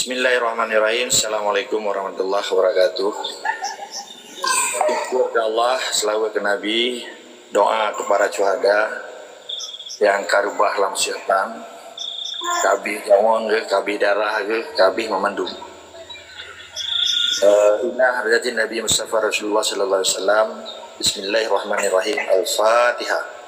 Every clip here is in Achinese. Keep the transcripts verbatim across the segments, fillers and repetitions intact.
Bismillahirrahmanirrahim. Assalamualaikum warahmatullahi wabarakatuh. Syukur keu Allah, seulaweuet keu Nabi, doa keu para syuhada nyang ka reubah lam sieuh prang, ka abéh nyawöng geuh, ka abéh darah geuh, ka abéh meumandum. Eh, inah hadirat Nabi Mustafa Rasulullah sallallahu alaihi wasallam. Bismillahirrahmanirrahim. Al-Fatihah.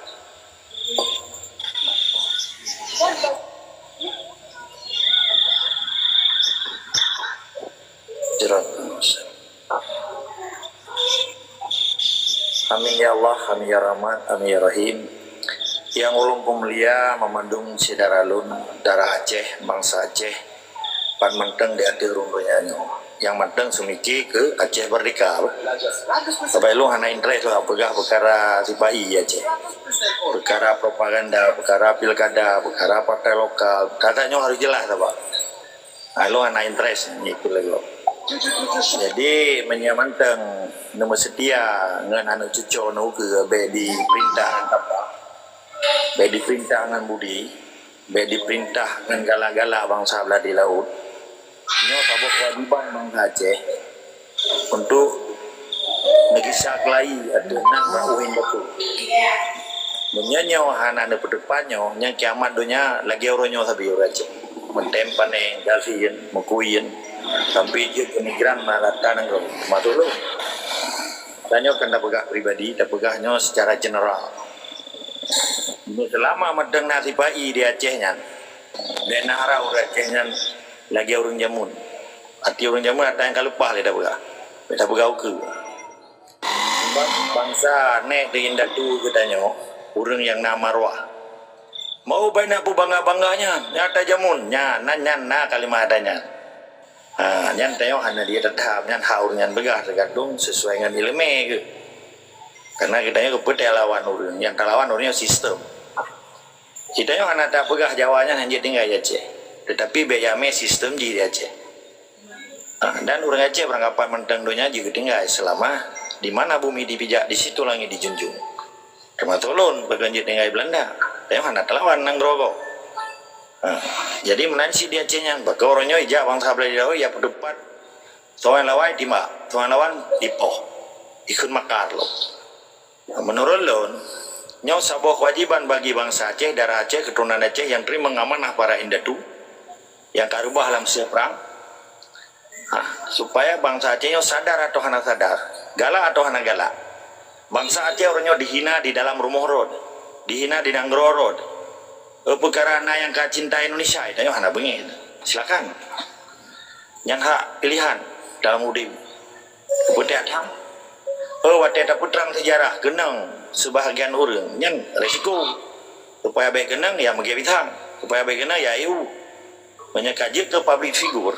Amin ya Allah, amin ya Rahman, amin ya Rahim. Nyang ulôn peumulia meumandum syedara lôn, darah Aceh, bansa Aceh, ban mantong di ateueh rhueng donya nyoe. Nyang mantong seumiki keu Aceh Merdeka. Sabab lôn hana interest lôn peugah peukara sipa-i Aceh. Peukara propaganda, peukara pilkada, peukara partai lokal. Kata nyoe harus jeulaih sabab. Lôn hana interest ngieng peue lagoe. Jadi, meunyoe mantong neumeuseutia ngon aneuk cucoe neuh keu bèk dipeurintah, bèk dipeurintah ngon budi, bèk dipeurintah ngon galak-galak bansa blah di laôt. Nyoe saboh keuwajéban bansa Aceh untuk neugisa keulayi ateueh nan bak ueh indatu. Meunyoe nyoe hana neupeuteupat nyoe, nyan kiamat donya lagèe uroe nyoe sabe ureueng Aceh. Meutem panèng, gasien, meukuyen, sampoe jeuet keu migran meurata nanggroe. Teuma tulông. Tanyoe kan tapeugah pribadi, tapeugah nyoe seucara jeneral. Meunyoe seulama mantong na sipa-i di Aceh nyan, bèk na harap ureueng Aceh nyan lagèe ureueng jameun. Arti ureueng jameun atra nyang ka leupah lé tapeugah. Bèk tapeugah ukeue. Bang-, bansa nèk di indatu geutanyoe, ureueng nyang na marwah. Mau bèk na peubangga-bangga nyan, nyata jameun, nyan, nan nyan na kalimah adat nyan. Ha, nyan tanyoe hana jeuet that, nyan hak ureueng nyan peugah teugantung sesuai ngon ileumèe geuh. Karena geutanyoe keupeue talawan ureueng, nyang talawan ureueng nyoe sistem. Geutanyoe hana tapeugah Jawa nyan hanjeuet tinggai di Aceh, teutapi bèk jamèe sistem jih di Aceh. Ah, dan ureueng Aceh beurangkapat mantong donya jeuet tinggai seulama di mana bumi dipijak, di situ langit dijunjung. Teumasok lôn, pakon jeuet tinggai Beulanda. Tanyoe hana talawan nanggroe gob. Ah, jadi meunan cit di Aceh nyan, pakon uroe nyoe ijak bansa Beulanda, ya peuteupat, soe nyang lawan timbak, soe nyang lawan dipoh. Ikheun makar lom. Meunurot lôn, nyoe saboh keuwajéban bagi bansa Aceh, darah Aceh, keuturonan Aceh nyang teurimong amanah para indatu nyang ka reubah lam sieuh prang, ha, supaya bansa Aceh nyoe sadar atawa hana sadar, galak atawa hana galak. Bansa Aceh uroe nyoe dihina di dalam rumoh rot, dihina di nanggroe rot. Eh, peukara na nyang ka cinta Indonesia, tanyoe hana beungéh. Silakan. Nyan hak pilihan dalam udeb. Beuthat tham. Oh, watèe tapeutrang seujarah keunong seubahagian ureueng, nyan resiko. Supaya bèk keunong, ya meugèt pisang. Supaya bèk keunong, ya eu. Meunyoe ka jeuet keu public figure,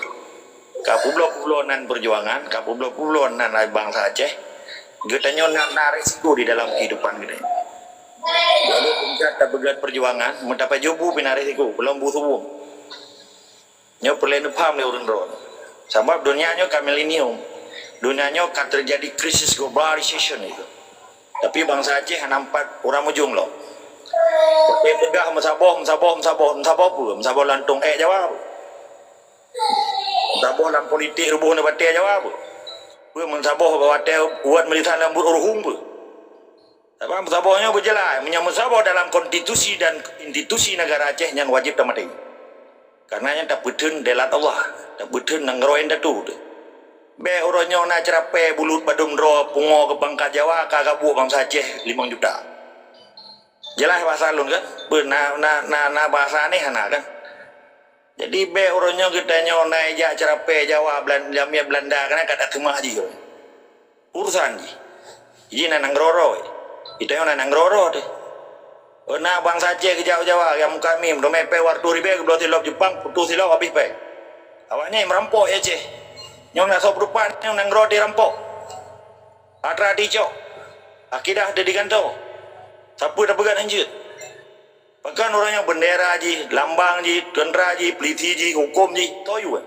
ka peubloe-peubloe nan peujuangan, ka peubloe-peubloe nan bansa Aceh, geutanyoe na, na resiko di dalam kehidupan geutanyoe. Walau tingkat tapeugèt peujuangan, meutapai jobu pih na resiko, peulom bu subuh. Nyoe peureulèe neupaham lé ureueng droe. Sabab donya nyoe ka milenium. Donya nyoe ka teujadi krisis globalisasi itu. Tapi bansa Aceh hana meupat uroe mujông lom. Watèe peugah meusaboh, meusaboh, meusaboh, meusaboh peue? Meusaboh lantông èk Jawa peue? Meusaboh lam politik ruboh nibak batèe Jawa peue? Peue meusaboh bak watèe buet meurisan lam buet ureueng peue? Sabab meusaboh nyoe beujeulaih, meunyoe meusaboh dalam konstitusi dan institusi negara Aceh nyan wajéb tamaté. Karena nyan tapeutheun dèlat Allah, tapeutheun nanggroe indatu teuh. Bèk uroe nyoe na ceurapèe bulut badum droe pungo keu pangkat Jawa ka gabuek bansa Aceh limong juta. Jeulaih bahasa lôn kan? Beu na, na, na, na bahasa aneh hana kan? Jadi bèk uroe nyoe geutanyoe na ijak ceurapèe Jawa Belan-, jamiet Beulanda, karena ka tateumah jih. Urusan jih. Jih na nanggroe-groe. Geutanyoe na nanggroe-groe teuh. Oh, na bansa Aceh geujak u Jawa, nyang muka mim, teumé pèng dua reutôh ribèe geubloe silop Jepang, putôh silop habéh pèng. Awaknyan merampok Aceh. Nyoe na soe peutupat nyoe nanggroe teuh rampok. Atra teuh icok. Akidah teuh digantoe. Sapeue tapeugah hanjeuet. Pakon uroe nyoe beundera jih, lambang jih, teuntra jih, peulisi jih, hukôm jih, toh yue.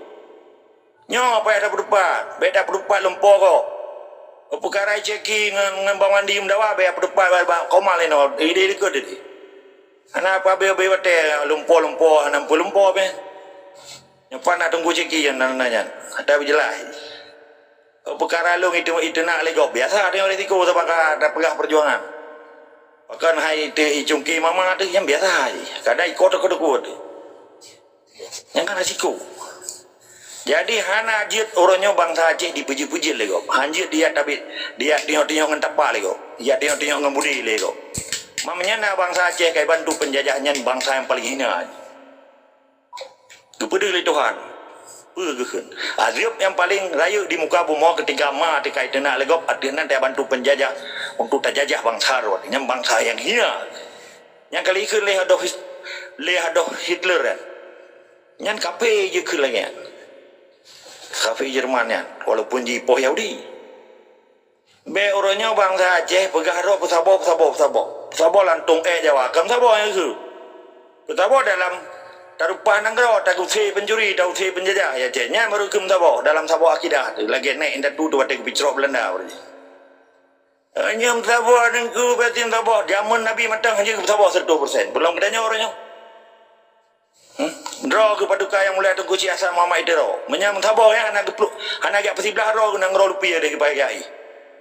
Nyoe payah tapeutupat, bèk tapeutupat lumpoe gob. Peukara Cheki ngon, ngon Bang Wandi meudawa bèk tapeutupat bak, bak koma lé nyoe, idéh likot idéh. Hana apa bèe-bèe watèe lumpoe-lumpoe, hana peulumpoe bèe. Nyoe pat na Teungku Syeki nyang na nyan. Ata beujeulaih. Peukara lôn itu, itu nak lé gob. Biasa teuh risiko sabab ka tapeugah peujuangan. Pakon hai itu icungke mama teuh nyang biasa hai. Kadang ikot aku takut. Nyang kan risiko. Jadi hana jeuet uroe nyoe bansa Aceh dipeujeuet-peujeuet lé gob. Han jeuet dia tabit, dia tinyok-tinyok ngon tapak lé gob. Dia tinyok-tinyok ngon budi lé gob. Mamanya na bansa Aceh kai bantu penjajah nyan bansa nyang paling hina. Geupeudeuh lé Tuhan. Peue geukheun? Azeub nyang paleng rayeuk di muka bumoe keutika ma teuka iteunak lé gob ateueh nan tabantu peunjajah untuk tajajah bansa droe nyan bansa nyang hina. Nyang ka likheun lé Adolf His-, lé Adolf Hitler nyan. Nyan kaphé jikheun lagée nyan. Kaphé Jerman nyan, walaupun jipoh Yahudi. Bék uroe nyoe bansa Aceh peugah droe peusaboh, peusaboh, peusaboh. Peusaboh lantong ék Jawa, kon saboh nyang su. Peusaboh dalam tarupah nanggroe, taguse pencuri, taguse penjajah, ya Aceh. Nyan baru keu meusaboh dalam saboh akidah teuh, lagée nèk indatu teuh watée geupicrok Belanda baru jih. Nyoe meusaboh Teungku, berarti meusaboh. Jameun Nabi mantong hana geupeusaboh seratus persen. Belom geutanyoe uroe nyoe. Hmm? Droe keu paduka nyang mulia Teungku Syekh Hasan Muhammad Idero. Meunyoe meusaboh nyan hana geupluek, hana geujak peusiblah droe keu nanggroe Lupie deh keupagai.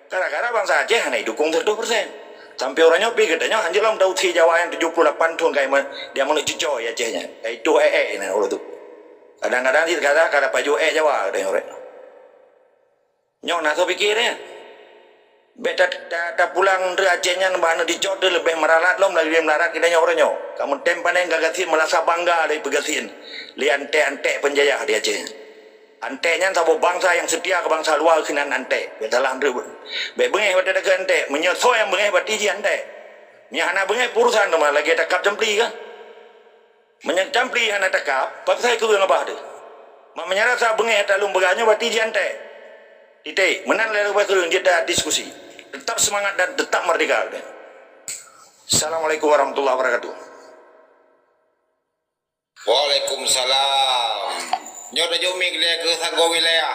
Gara-gara bansa Aceh hana idukong seratus persen. Sampai uroe nyoe pi geutanyoe hanjeuet lom tausi Jawa nyang tujoh puluh lapan thon kai me-, dia meuneuk cucoe Aceh nyan. Kai tuh ék-ék nyan uroe tu. Kadang-kadang cit kata, kada pajoh ék Jawa geutanyoe uroe nyoe. Nyoe na soe pike nyan. Bék ta-, ta-, tapulang deuh Aceh nyan bak aneuk dicot deuh leubeh meuralat lom lagée meuralat geutanyoe uroe nyoe. Ka meutem panen ka gasien meurasa bangga lé peugasien lé anték-anték peunjajah di Aceh. Anték nyan saboh bansa nyang seutia keu bansa luwa keunan anték. Bék salah deuh. Bék beungéh watée takheun anték. Meunyoe soe nyang beungéh berarti jih anték. Meunyoe hana beungéh peurusan teuma lagée takab campli kan. Meunyoe campli hana takab, paksa keu ureuëng abah teuh. Mak meunyoe rasa beungéh ata lôn peugah nyoe berarti jih anték. Titik. Meunan lé leubeh kureueng jeuet ta diskusi. Tetap semangat dan tetap merdeka. Assalamualaikum warahmatullahi wabarakatuh. Waalaikumsalam. Nyoe tajok mik lé keu sagoe wilayah.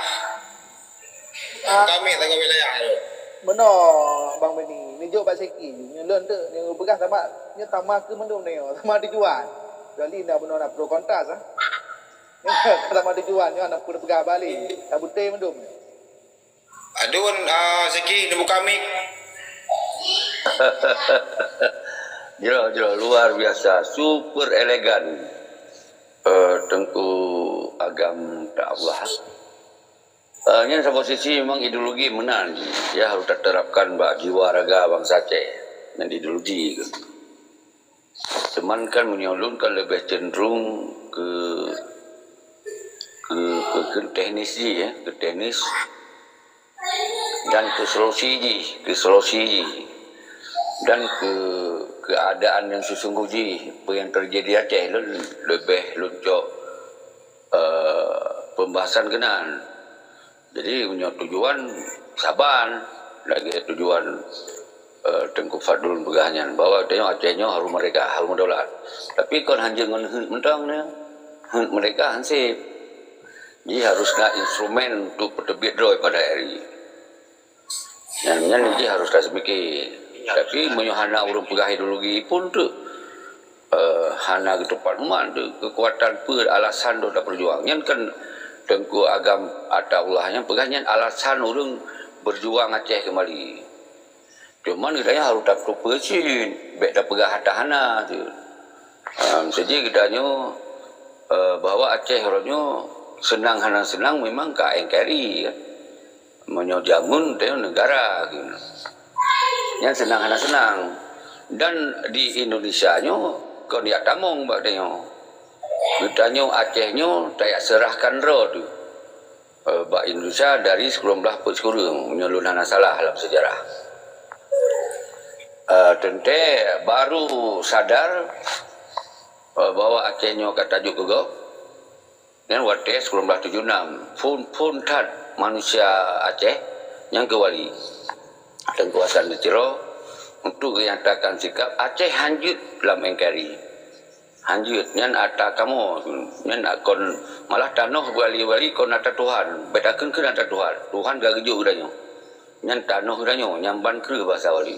Ah. Kami sagoe wilayah tu. Meunoe Bang Beni, neujok bak Syeki. Nyoe lôn tu nyang peugah sama, nyoe sama keu mandum nyoe, sama tujuan. Jadi ndak meunoe na pro kontra sah. Sama tujuan nyoe na peugah balik. Tak beutôi mandum. Adun, ah, Syeki, neubuka mik. Jroh, jroh, luar biasa, super elegan. Eh, Teungku Agam Ta'allah. Eh, nyan saboh sisi memang ideologi meunan, ya, harus diterapkan bak jiwa raga bansa Aceh. Nyan ideologi ke. Cuman kan meunyoe lôn kan leubeh cenderung ke, ke, ke, ke teknis jih, ya, ke teknis dan ke solusi jih, ke solusi jih dan ke keadaan yang sesungguh jih, apa yang terjadi Aceh lôn leubeh lôn cok, eh, pembahasan keunan. Jadi meunyoe tujuan saban lagée tujuan, eh, Teungku Fadlun peugah nyan bahwa tanyoe Aceh nyoe harus merdeka, harus meudaulat. Tapi kon hanjeuet ngon heuet mantong nyoe. Heuet merdeka hansip. Jadi harus na instrumen untuk peuteubiet droe pada hari. Nyan, nyan jih harus taseupike. Tapi meunyoe hana ureuëng peugah ideologi pun tu, eh, hana geuteupat umat tu keukuatan peue alasan droe tapeujuang. Nyan kan Teungku Agam Ataullah nyan peugah nyan alasan ureuëng beujuang Aceh keumbali. Cuman geutanyoe harôh tapeupeucit, bék tapeugah hata hana tu. Em, seujih geutanyoe, eh, bahwa Aceh uroe nyoe seunang hana seunang memang ka N K R I kan. Meunyoe jameun tanyoe neugara gitu. Nyan seunang hana seunang. Dan di Indonesia nyoe kon jak tamong bak tanyoe. Geutanyoe Aceh nyoe tajak seurahkan droe tu, eh, bak Indonesia dari sikureueng blaih peuet sikureueng, meunyoe lôn hana salah lam seujarah. Eh, teuntée baru sadar, eh, bahwa Aceh nyoe ka tajok keu gob. Nyan watée sikureueng blaih tujoh nam, phon-phon that manusia Aceh nyang keu wali Teungku Hasan di Tiro untuk geunyatakan sikap Aceh hanjeuet lam N K R I. Hanjeuet, nyan ata kamoe, nyan kon malah tanoh wali-wali kon ata Tuhan, bék takheun-kheun ata Tuhan. Tuhan ka geujok geutanyoe. Nyan tanoh geutanyoe, nyan ban kreueh basa wali.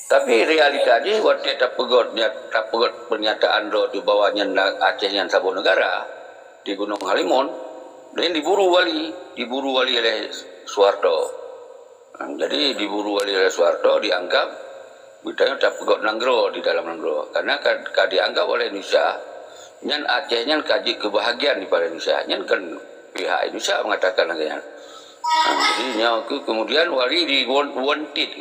Tapi realita jih watée tapeugot nya-, tapeugot peunyataan droe tu bahwa nyan na-, Aceh nyan saboh neugara, di Gunong Halimun, dan diburu wali, diburu wali oleh Soeharto. Jadi diburu wali oleh Soeharto, dianggap geutanyoe tapeugot nanggroe di dalam nanggroe. Karena ka, ka dianggap oleh Indonesia, nyan Aceh nyan ka jeuet keu bahagian daripada Indonesia. Nyan kan pihak Indonesia mengatakan lagèe nyan. Ha, jadi nyoe kemudian wali di wanted.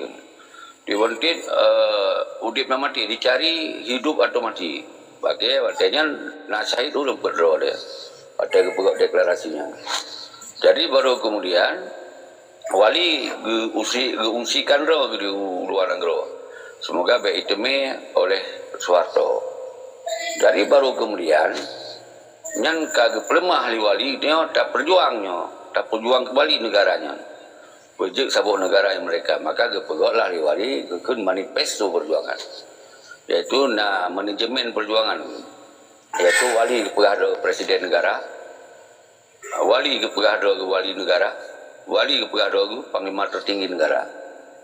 Di wanted, eh, udép ngon maté, dicari hidup atau mati. Bagi watèe nyan na syahid ulôn peuet droe dia. Watèe geupeugot deklarasi nyan. Jadi baru kemudian wali geuusi, geuungsikan droe di luwa nanggroe. Semoga bèk iteumé oleh Soeharto. Jadi baru kemudian nyan ka geupeuleumah lé wali nyoe, tapeujuang nyoe, tapeujuang keumbali negara nyan. Beujeuet saboh negara nyang merdeka, maka geupeugotlah lé wali geukheun manifesto perjuangan, yaitu na manajemen perjuangan, yaitu wali geupeugah droe presiden negara, wali geupeugah droe wali negara, wali geupeugah droe panglima tertinggi negara.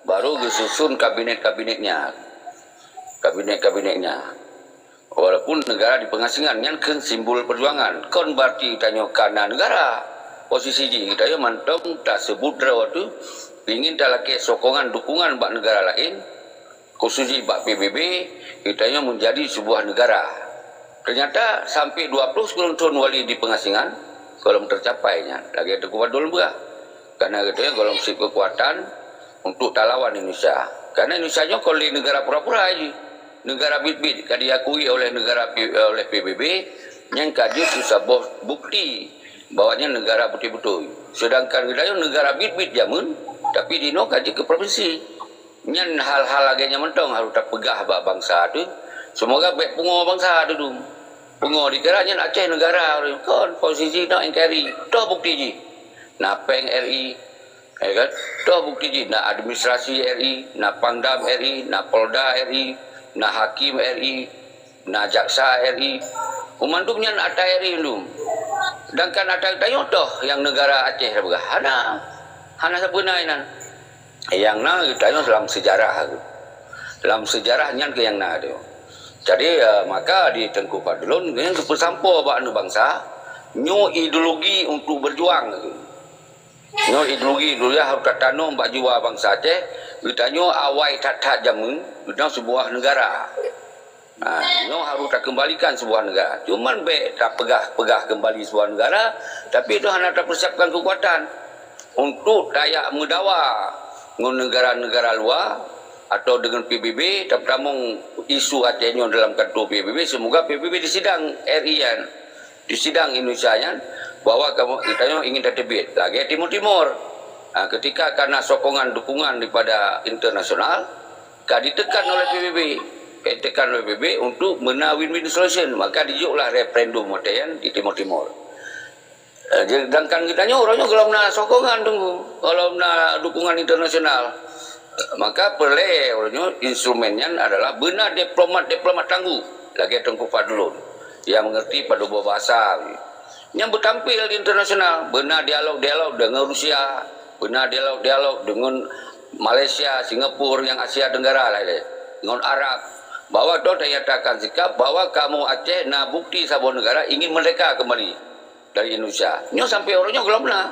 Baru geususun kabinet-kabinetnya, kabinet-kabinetnya. Walaupun negara di pengasingan, nyan kheun simbol perjuangan. Kon berarti tanyoe ka na negara. Posisi jih tanyoe mantong taseubut droe tu ingin talakèe sokongan dukungan bak negara laén, khusus jih bak P B B, tanyoe menjadi sebuah negara. Ternyata sampai dua puluh sepuluh tahun wali di pengasingan, golom tercapai nyan. Lagèe Teungku Fadlun peugah. Karena geutanyoe golom seb kekuatan untuk talawan Indonesia. Karena Indonesia nyoe kon lé negara pura-pura jih. Negara bit-bit ka diakui oleh negara P-, oleh P B B, nyan ka jeuet keu saboh bukti bahwa nyan negara beutôi-beutôi. Sedangkan geutanyoe negara bit-bit jameun, tapi jinoe ka jeuet keu provinsi. Nyan hal-hal lagèe nyan mantong harôh tapeugah bak bansa teuh. Semoga bèk pungoe bansa teuh dum. Pungoe dikira nyan Aceh negara, kon posisi na N K R I. Toh bukti jih. Na Peng R I, ya kan? Toh bukti jih, na administrasi R I, na Pangdam R I, na Polda R I, na Hakim R I, na Jaksa R I. Mandum nyan ata R I mandum. Sedangkan ata tanyoe toh nyang negara Aceh tapeugah. Hana. Hana sapeue na inan. Nyang na geutanyoe dalam sejarah. Dalam sejarah nyan keuh nyang na tu. Jadi, eh, maka di Teungku Fadlun nyan geupeusampoe bak aneuk bansa, nyoe ideologi untuk berjuang. Nyoe ideologi dulu ya harôh tatanom bak jiwa bansa Aceh, geutanyoe awai that-that jameun, geutanyoe sebuah negara. Ha, nyoe harôh takeumbalikan sebuah negara. Cuman bèk tapeugah-peugah keumbali sebuah negara, tapi itu hana tapeusiapkan keukuatan untuk tajak meudawa ngon negara-negara luwa atau deungon P B B, tapeutamong isu Aceh nyoe dalam kantor P B B, semoga P B B disidang R I nyan. Di sidang Indonesia nyan bahwa kamoe, geutanyoe ingin tateubiet lagèe Timor Timur. Ha, ketika karena sokongan dukungan daripada internasional, ka ditekan oleh P B B, ka ditekan oleh P B B untuk meuna win-win solution, maka dijuklah referendum watèe nyan di Timor Timur. Eh, sedangkan geutanyoe uroe nyoe golom na sokongan tu, golom na dukungan internasional. Maka peureulèe uroe nyoe instrumen nyan adalah beuna diplomat-diplomat tangguh lagèe Teungku Fadlun yang mengerti padum boh bahasa. Nyang beutampil di internasional, beuna dialog-dialog deungon Rusia, beuna dialog-dialog deungon Malaysia, Singapura, nyang Asia Tenggara laén, ngon Arab. Bahwa toh tanyatakan sikap bahwa kamoe Aceh na bukti saboh negara ingin merdeka kembali dari Indonesia. Nyoe sampai uroe nyoe golom na.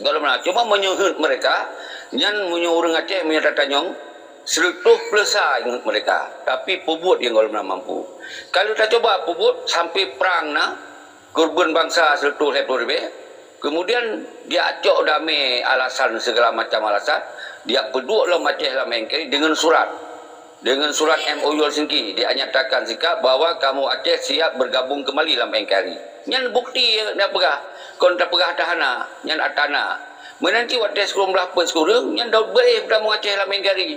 Golom na, cuma meunyoe heuet mereka, nyan meunyoe ureuëng Aceh meunyoe tatanyong, seureutôh plus sa ingat mereka. Tapi peubuet nyang golom na mampu. Kalau tacoba peubuet sampai prang na, keureubeuen bansa seureutôh lhèe ploh ribèe, kemudian diacok damé alasan segala macam alasan, diapeuduek lom Aceh lam N K R I deungon surat. Deungon surat M O U Helsinki, dinyatakan sikap bahwa kamoe Aceh siap bergabung kembali lam N K R I. Nyan bukti nyang peugah. Kon tapeugah tahana, nyan atana. Meunanti watèe sikureueng blah peuet sikureueng, nyan Daud Beuéh peutamong Aceh lam N K R I.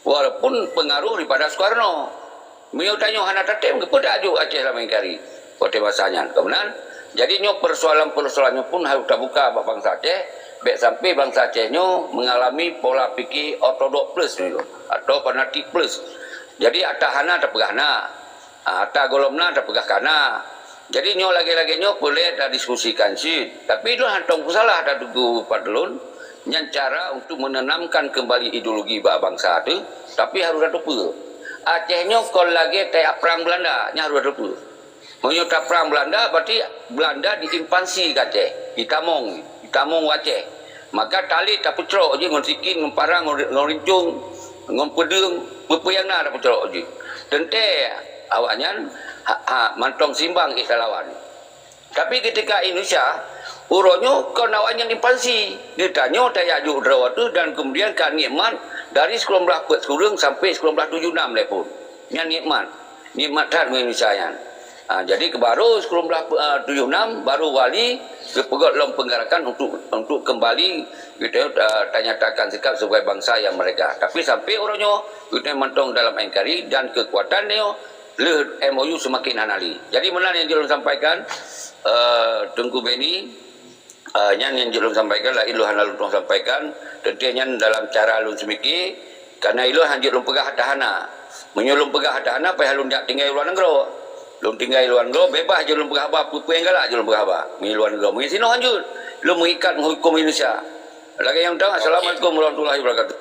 Walaupun pengaruh daripada Soekarno. Meunyoe tanyoe hana tatém, keupeue tajok Aceh lam N K R I? Watèe masa nyan, ka meunan. Jadi nyoe persoalan-persoalan nyoe pun harôh tabuka bak bansa Aceh, bèk sampai bansa Aceh nyoe mengalami pola pikir ortodok plus nyoe atau fanatik plus. Jadi ata hana tapeugah na, ata golom na tapeugah kana. Jadi nyoe lagèe-lagèe nyoe peureulèe tadiskusikan cit. Tapi lôn hana tong peusalah that Teungku Fadlun, nyan cara untuk menanamkan kembali ideologi bak bansa teuh, tapi harôh tateupeue. Aceh nyoe kon lagèe tajak prang Belanda, nyan harôh tateupeue. Meunyoe taprang Belanda, berarti Belanda diinvasi ke Aceh, ditamong, ditamong Aceh. Maka talét tapeucrok jih ngon sikin, ngon parang, ngon, ngon rincong, ngon peudeueng, peue-peue nyang na tapeucrok jih. Teuntée awaknyan ha, ha, mantong simbang éh talawan. Tapi ketika Indonesia, uroe nyoe kon awaknyan invasi. Geutanyoe tajak jok droe teuh dan kemudian ka nikmat dari sikureueng blaih peuet sikureueng sampai sikureueng blaih tujoh nam lé phon. Nyan nikmat. Nikmat that ngon Indonesia nyan. Ha, jadi keubaru sikureueng blaih, ah, tujoh nam baru Wali geupeugöt lom penggerakan untuk, untuk kembali kita, ah, tanyatakan sikap sebagai bangsa yang merdeka. Tapi sampai uroe nyoe kita mantong dalam N K R I dan kekuatan nyoe lheueh M O U semakin hana lé. Jadi meunan nyang jeuet lôn sampaikan, eh, Teungku Benny, eh, nyan nyang jeuet lôn sampaikan, laén lôn hana lôn tueng sampaikan, teuntée nyan dalam cara lôn seumike, karena ilôn hanjeuet lôn peugah harta hana. Meunyoe lôn peugah harta hana, payah lôn jak tinggai luwa nanggroe. Lôn tinggai luwa nanggroe, beubaih jeuet lôn peugah haba, peue-peue nyang galak jeuet lôn peugah haba. Meunyoe luwa nanggroe, meunyoe sinoe hanjeuet, lôn meuikat meuhuköm Indonesia. Lagée nyang teuh, assalamualaikum warahmatullahi wabarakatuh.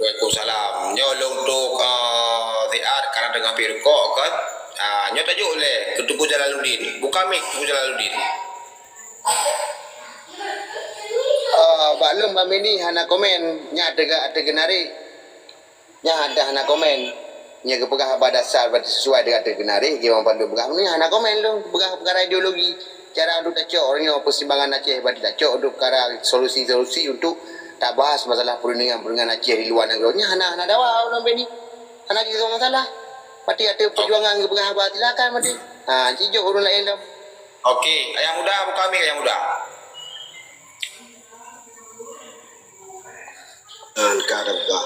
Waalaikumsalam. Nyoe lôn trok, ah, siat karena teungoh pih rukok kan. Ah, nyoe tajok lé keu Teungku Jalaluddin. Buka mik Teungku Jalaluddin. Ah, bak lôn Bang Benny hana komen, nyan teuga ateueh geunari. Nyan hana komen. Nyan geupeugah haba dasar berarti sesuai dengan ateueh geunari, jih Bang Pandu peugah ni hana komen lôn, peugah peukara ideologi. Cara untuk tacok uroe nyoe persimpangan Aceh, berarti tacok untuk peukara solusi-solusi untuk tabahas masalah perundingan-perundingan Aceh di luwa nanggroe nyan hana, hana dawa ureueng Beni. Hana jeuet masalah. Berarti ateueh perjuangan geupeugah haba silakan berarti. Ha, jijok ureueng laén dong. Okey, Ayah Muda, buka mic Ayah Muda. Ah, ka ada buka.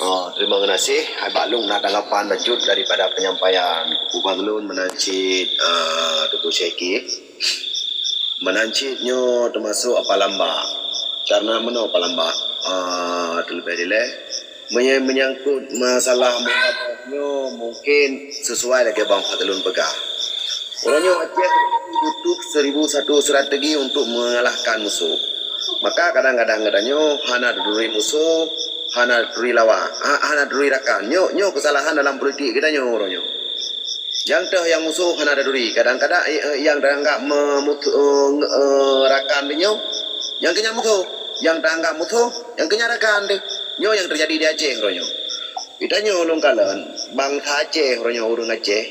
Oh, terima kasih. Hai bak lôn na tanggapan lanjut daripada penyampaian Kubang lôn meunan cit, ah, Teungku Syeki. Meunan cit nyoe teumasuk apa lamba. Karena meunoe apa lamba, ah, terlebih dileh. Meunyoe menyangkut masalah muhadharah nyoe mungkin sesuai lagée Bang Fadlun peugah. Uroe nyoe Aceh butuh seribu satu strategi untuk mengalahkan musuh. Maka kadang-kadang geutanyoe hana taduri musoh, hana taduri lawan, ha, hana taduri rakan. Nyoe, nyoe keusalahan dalam politik geutanyoe uroe nyoe. Nyang teuh nyang musoh hana taduri. Kadang-kadang, eh, eh, nyang taanggap me-, musoh, eh, eh, rakan teuh nyoe, nyang keu nyan musoh. Nyang taanggap musoh, nyang keu nyan rakan teuh. Nyoe nyang teujadi di Aceh uroe nyoe. Geutanyoe lôn kalon, bansa Aceh uroe nyoe, ureuëng Aceh,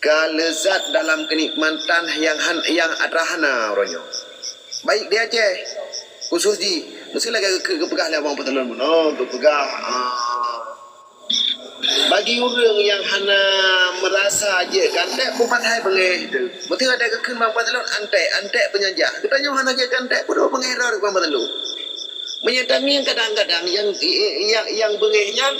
ka leuzat dalam keunikmatan nyang han-, nyang atra hana uroe nyoe. Baik di Aceh, khusos jih, meuseuti lagée geu-, geupeugah lé Abang Peutulon bunoe, geupeugah, ah, bagi ureuëng nyang hana meurasa jeuet keu anték, bupat hai beungéh teuh. Meuseuti ada geukheun Bang Peutulon anték, anték peunyanjah. Geutanyoe hana jeuet keu anték, peue beungéh droe Bang Peutulon. Meunyoe tangieng kadang-kadang nyang, nyang, nyang beungéh nyan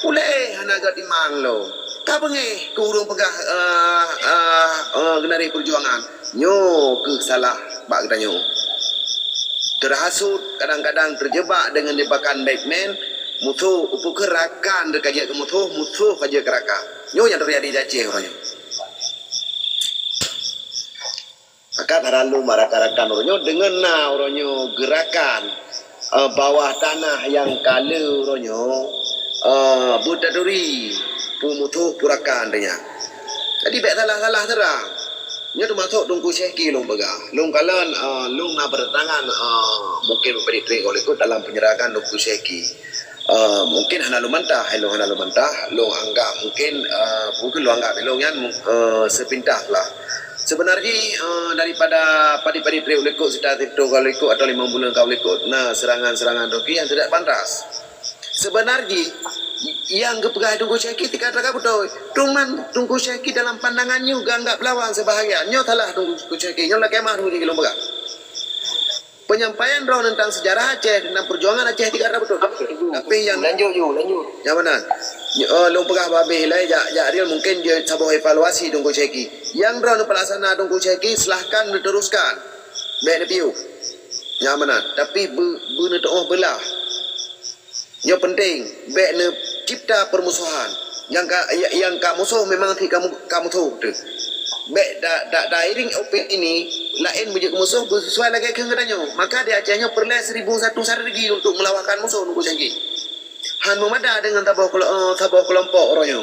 ulée hana geutimang lom. Ka beungéh keu ureuëng peugah, eh, eh, eh, geunari peujuangan. Nyoe keuh salah bak geutanyoe. Teurhasut kadang-kadang teujeubak deungon jebakan Batman, musoh, upeukeue rakan teuh ka jeuet keu musoh, musoh ka jeuet keu rakan. Nyoe nyang teujadi di Aceh uroe nyoe. Maka ka ralom rakan-rakan uroe nyoe deungon na uroe nyoe geurakan, eh, bawah tanah nyang ka le uroe nyoe, eh, beutaduri peumusoh peurakan teuh nyan. Jadi bék salah-salah seurang. Nyoe teumasok Teungku Syeki lôn peugah. Lôn kalon, eh, lôn na berdatangan, eh, mungkin beupadi trek goh likot dalam penyerangan Teungku Syeki. Eh, mungkin hana lôn bantah, hai lôn hana lôn bantah, lôn anggap mungkin, eh, mungkin lôn anggap ilôn nyan, eh, sepintas lah. Sebenarnya, eh, daripada padi-padi trek likot, sita trek goh likot atau limong buleuen goh likot, na serangan-serangan Teungku nyang tidak pantas. Sebenarnya, nyang geupeugah Teungku Syeki tika-tika beutôi. Cuman Teungku Syeki dalam pandangan nyoe geuanggap lawan sebahagian. Nyoe salah Teungku Syeki. Nyoe lakée mah Teungku Syeki lôn peugah. Penyampaian droe tentang sejarah Aceh, tentang perjuangan Aceh tika-tika beutôi. Tapi nyang lanjut ju, lanjut. Nyang mana? Nyoe, eh, lôn peugah babeh lai jak, jak real mungkin jeuet saboh evaluasi Teungku Syeki. Nyang droe neupelaksana Teungku Syeki, silahkan neuteruskan. Bék neupiôh. Nyang mana? Tapi be-, beuneuteuoh beulah. Nyoe penting, bék neucipta permusuhan. Nyang ka, nyang ka musoh memang sit ka mu-, ka musoh teuh. Bék ta-, ta-, tairing opini laén meujeuet keu musoh beusesuai lagée kheun geutanyoe. Maka di Aceh nyoe peureulée seribu satu strategi untuk meulawan musoh Teungku Syeki. Han meumada deungon saboh kelo-, eh, saboh keulompok uroe nyoe.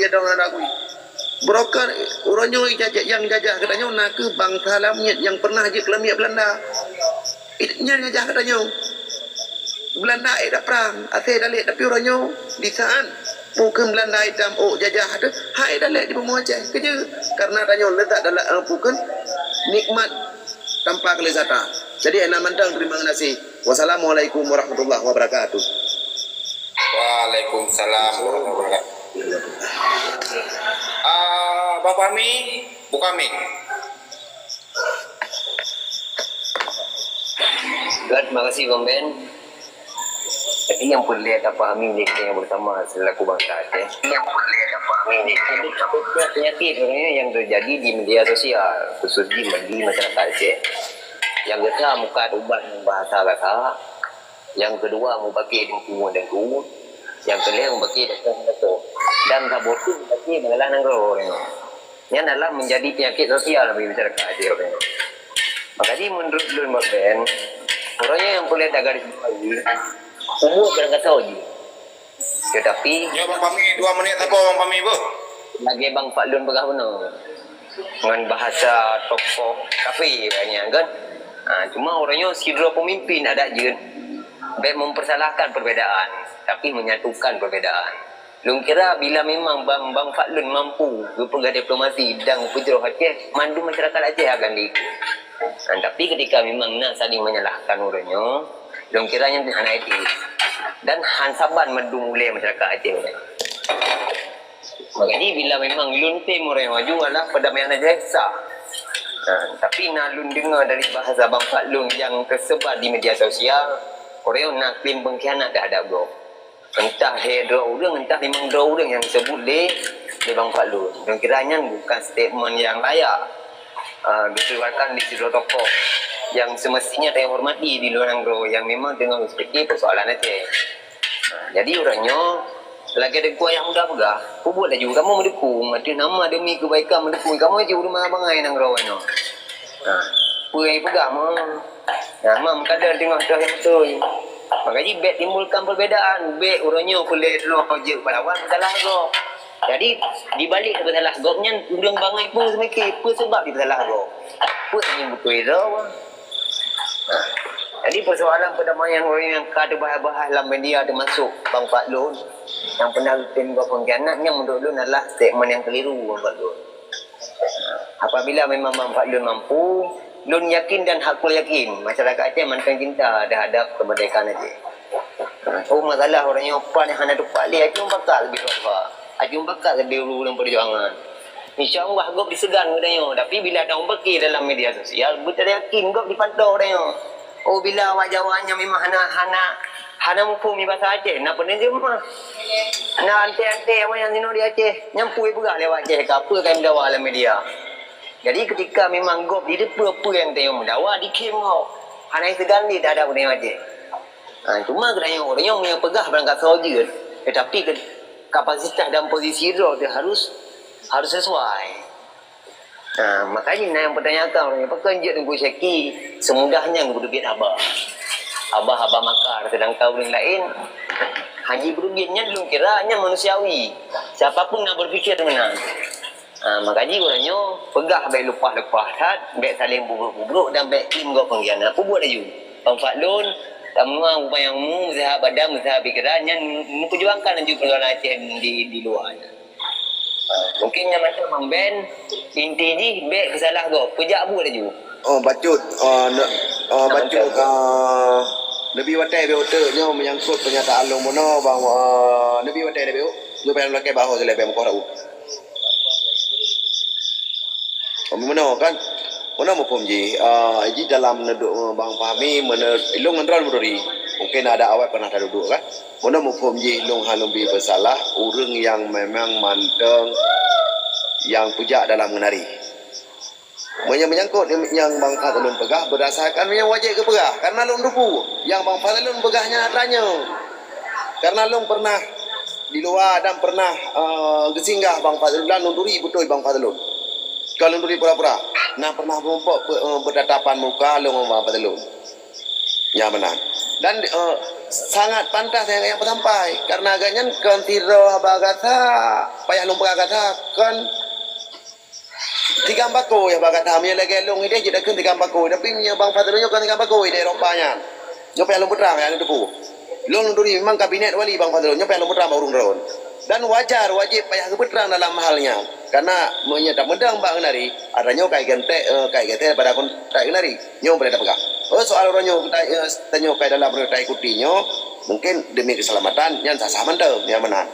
dia dong anak kui. Broker, uroe nyoe jajah, nyang jajah geutanyoe na kheueh bansa lamiet nyang pernah jeuet keu lamiet Belanda. It-, nyan jajah geutanyoe. Belanda ék daprang, asai dalek, tapi uroe nyoe di saat pukon Belanda itam ôk jajah tu, hai dalek di bumoe Aceh. Keujeuet, karena tanyoe letak dalam, eh, pukon nikmat tanpa kelezatan. Jadi, hana mantong, terima kasih. Wassalamualaikum warahmatullahi wabarakatuh. Waalaikumsalam warahmatullahi wabarakatuh. Ah, Bang Fahmi, buka mic. Terima kasih, Bang Ben. Jadi, nyang peureulée tapahami lé kita nyang bersama selaku bansa Aceh. Nyang peureulée tapahami lé kita nyang bersama. Penyakit sebenarnya yang terjadi di media sosial, khusus di, di masyarakat Aceh. Nyang geusa mukat ubat bahasa gata, nyang keudua mubakée deungon deungon, nyang keulhée mubakée deungon deungon. Dan saboh teuk mubakée masalah nanggroe. Nyan adalah menjadi penyakit sosial bagi masyarakat Aceh. Makajih menurut lôn, Bang Ben, uroe nyoe nyang peureulée tagaris bawahi, umu barangkasoe jih. Tetapi nyoe Bang Fahmi, dua menit saboh Bang Fahmi, beuh. Lagée Bang Fadlun peugah bunoe, ngon bahasa tokoh kafé nyan kan. Ha, cuma uroe nyoe sidroe pemimpin adak jeuet bék mempersalahkan perbedaan, tapi menyatukan perbedaan. Lôn kira bila memang Bang, Bang Fadlun mampu geupeugah diplomasi dan geupeujroh Aceh, mandum masyarakat Aceh akan diikut. Ha, tapi ketika memang na saling menyalahkan uroe nyoe, lôn kira nyan hana etis. Dan han saban mandum ulée masyarakat Aceh uroe nyoe. Makajih bila memang lôn tem uroe nyoe aju adalah perdamaian Aceh sah. Ha, tapi na lôn deungoe dari bahasa Bang Fadlun nyang tersebar di media sosial, uroe nyoe na klaim pengkhianat terhadap gob. Entah lhée droe ureuëng, entah limong droe ureuëng nyang disebut lé, lé Bang Fadlun. Lôn kira nyan bukan statement nyang layak, ah, dikeluarkan di sidroe tokoh nyang semestinya teuhormati di luwa nanggroe nyang memang teungoh geupike persoalan Aceh. Ah, jadi uroe nyoe, lagée Teungku Ayah Muda peugah, peubuet laju kamoe meudukung, ateueh nama demi keubaikan meudukung kamoe jih ureuëng bangai-bangai nanggroe nyoe. Ha, peue nyang ipeugah meuh? Nah, mam kada teungoh toh nyang beutôi. Makajih bék timbulkan perbedaan, bék uroe nyoe peureulée droe jeuet bak lawan peusalah gob. Jadi, di balik peusalah gob nyan, ureuëng bangai pun seumike, peue seubab jipeusalah gob? Peue nyang beutôi droe? Nah, jadi persoalan perdamaian uroe nyoe nyang ka teubahas-bahas lam media teumasok Bang Fadlun, nyang pernah geutem gob pengkhianat nyan menurut lôn adalah statement nyang keliru Bang Fadlun. Apabila memang Bang Fadlun mampu, lôn yakin dan hakul yakin, masyarakat Aceh mantong cinta terhadap kemerdekaan Aceh. Oh, masalah uroe nyoe pan nyang hana teupeu lé, acueng pakat leubeh tuha. Acueng pakat leubeh ureuëng peujuangan. Insya Allah gob diseugan geutanyoe, tapi bila tamuphom dalam media sosial, beutayakin gob dipantau geutanyoe. Oh, bila awak Jawa nyan memang hana, hana, hana muphom bahasa Aceh, na peuneujeumah. Na anté-anté awak nyang sinoe di Aceh, nyang pui peugah lé awak Aceh ka peue ka meudawa lam media. Jadi, ketika memang gob di peue-peue nyang tanyoe meudawa, dikhém gob. Hana iseugan lé terhadap ureuëng Aceh. Ha, cuma geutanyoe ureuëng nyang peugah barangkasoe jeuet, tetapi ke-, kapasitas dan posisi droe tu harus, harus sesuai. Ha, makajih na nyang peutanyakan, ureuëng pakon jeuet Teungku Syaki seumudah nyan geupeubiet haba. Abah-abah makar, seudangkan ureuëng laén haji beureugueng nyan lôn kira nyan manusiawi. Siapa pun na berpikir meunan. Ha, maka jih uroe nyoe peugah bék leupah-leupah that, bék saléng bubrok-bubrok dan bék im gob pengkhianat. Peubuet laju. Bang Fadlon, tameuang upaya mu, meusehat badan, meusehat pikeran, nyan meuperjuangkan laju persoalan Aceh di, di luwa nyan. Ha, mungkin nyan macam Mang Ben, inti jih bék peusalah gob, peujak buet laju. Oh, bacut. Oh, ne, oh, bacut. Ah, lebih watée bék uteuk nyoe menyangkut pernyataan lôn bunoe bang, ah, lebih watée bék. Nyoe payah lakée bahô silée bék meukoh rau. Meunoe kan? Meunoe muphom jih, ah, jih dalam neudok bang Fahmi, meunoe ilong ngon droe meuturi. Mungkin ada awai pernah taduduek kan? Meunoe muphom jih lôn hana lôn bi peusalah ureuëng nyang memang mantong nyang peujak dalam ngeunari. Meunyoe menyangkut nyang bang Fadlon peugah, berdasarkan nyang wajéb geupeugah, karena lôn teupeu nyang bang Fadlon peugah nyan atra nyoe. Karena lôn pernah di luwa dan pernah, eh, geusinggah bang Fadlon dan lôn turi beutôi bang Fadlon. Kon lôn turi pura-pura. Nah pernah meurumpok be-, eh, bertatapan muka lôn ngon bang Fadlon. Nyan meunan. Dan, eh, sangat pantas nyang, nyang peusampai. Karena gobnyan kon sidroe haba gata, payah lôn peugah gata, kon tikang bako ya bak gata, meunyoe lagée lôn ideh jeuet takheun tikang bako, tapi meunyoe bang Fadlon nyoe kon tikang bako ideh Eropa nyan. Nyoe payah lôn peutrang ya, lôn teupeu. Lôn lôn turi memang kabinet wali bang Fadlon, nyoe payah lôn peutrang bak ureuëng droe. Dan wajar, wajéb payah geupeutrang dalam hal nyan. Karena meunyoe tameudang bak ngeunari, atra nyoe kai geutek, eh, kai geutek pada kon tai ngeunari. Nyoe boleh tapeugah. Oh, soal uroe nyoe kita, eh, tanyoe kai dalam uroe taikuti nyoe, mungkin demi keselamatan nyan sah-sah mantong, nyan meunan.